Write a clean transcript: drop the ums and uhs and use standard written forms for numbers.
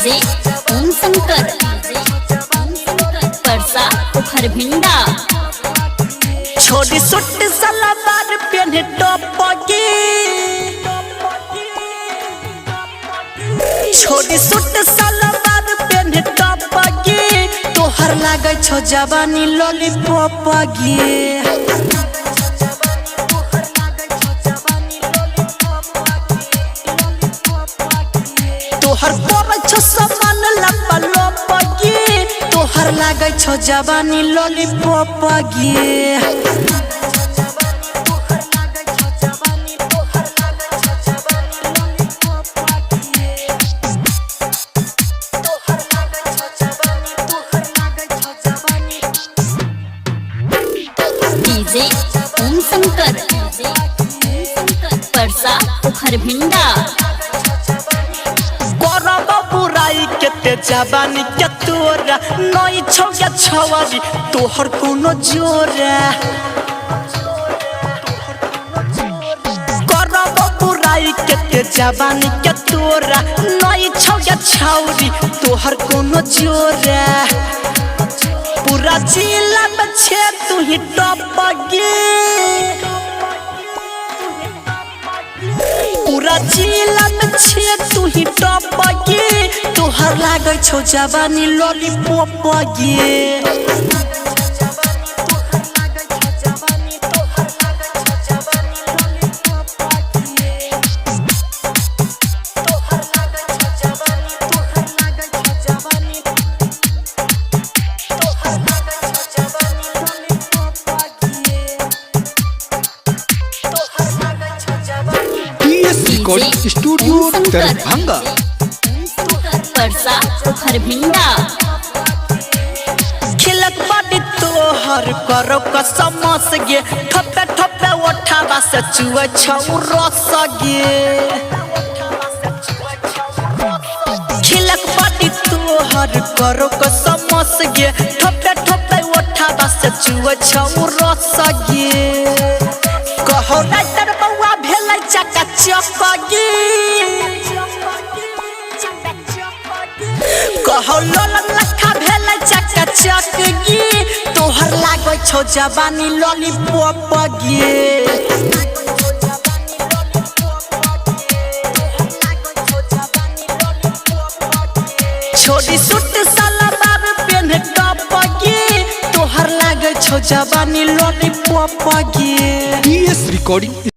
DJ ओम शंकर, परसा पोखरभिंडा। छोड़ी suit salwar पेन्ह top गे, छोड़ी सुट सलवार पेन्ह टॉप गे, तोहर लागै छौ जवानी लॉलीपॉप गे। तोहर पड़ै छौ सामान लपा लप गे, तोहर लागै छौ जवानी लॉलीपॉप गे। डीजे ओम शंकर, परसा पोखरभिंडा। करब बुराई केते जवानी के तोरा, नई छौ या छवरी तोहर कोनो जोरा। करब बुराई केते जवानी के तोरा, नई छौ या छौरी तोहर कोनो जोरा। पूरा जिला में छे तू ही टॉप गे, पूरा जिला में छे तू ही टॉप गे, तोहर लागै छौ जवानी लॉलीपॉप गे। TS DJ recording studio Om Shankar, Darbhanga. Parsa Pokharbhinda. खिलक बड़ी तोहर करो कसमस गे, ठोपे ठोपे ओठावा से चुए छौ रस गे। खिलक बड़ी तोहर करो कसमस गे, ठोपे ठोपे ओठावा से चुए छौ रस गे। कहो राइटर बौआ भेलै चका चक गे, कहो लोलन लखा भेलै चका चक गे, तोहर लागै छौ जवानी लॉलीपॉप गे। छोड़ी सुट सलवार पेन्ह टॉप गे, तोहर लागै छौ जवानी लॉलीपॉप गे। TS recording